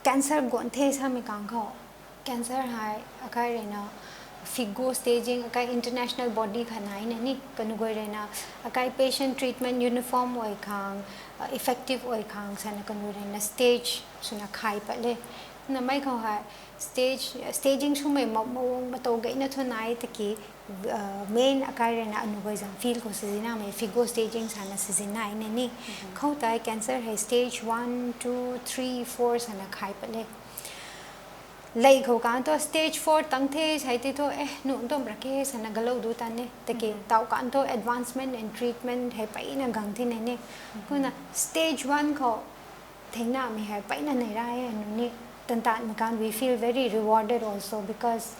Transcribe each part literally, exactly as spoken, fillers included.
Cancer guang the samei kang khou, cancer hei akai ruina Figo staging, akai international body khat nai na ni, kanu guay ruina akai patient treatment uniform ai khang, effective ai khang sana kanu ruina stage swna khay pat le. Namei khou hei stage staging swmei maung matow gayna thu nai taki, main akai ruina anu guay zang field khou sizinamei Figo staging sana sizinai na ni. Khou tei cancer hei stage one, two, three, four sana khay pat le. Lei khou kan thu stage four tang the hei ti thu, eh, nu ntumh ra ke sana galou du tan e. Taki tau kan thu advancement and treatment hei peyna gang thina ni. Kumna stage one khou thengnamei hei peyna nei ra e anu ni. Tantanmei kan we feel very rewarded also because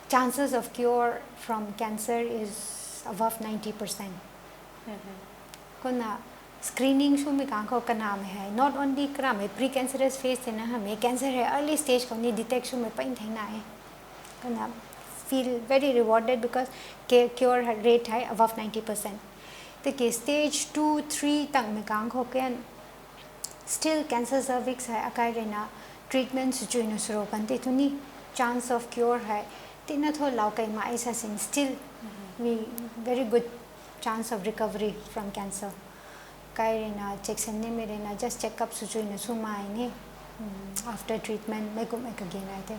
chances of cure from cancer is above ninety percent. Kumna screening swmei kang khou kanamei hei not only kanamei precancerous phase tina hamei cancer hei early stage khou ni detect swmei peyna thengna e. Kumna feel very rewarded because cure rate hei above ninety percent. Tiki stage two, three tangmei kang khou kan still cancer cervix hei akai ruina treatment swchuina swro kan te thu ni chance of cure hei tina thu lau kei mai sa sin still we very good chance of recovery from cancer. Kai ruina check sen nimei ruina just check up swchuina swmei ni after treatment mei kumhmei kage nai the.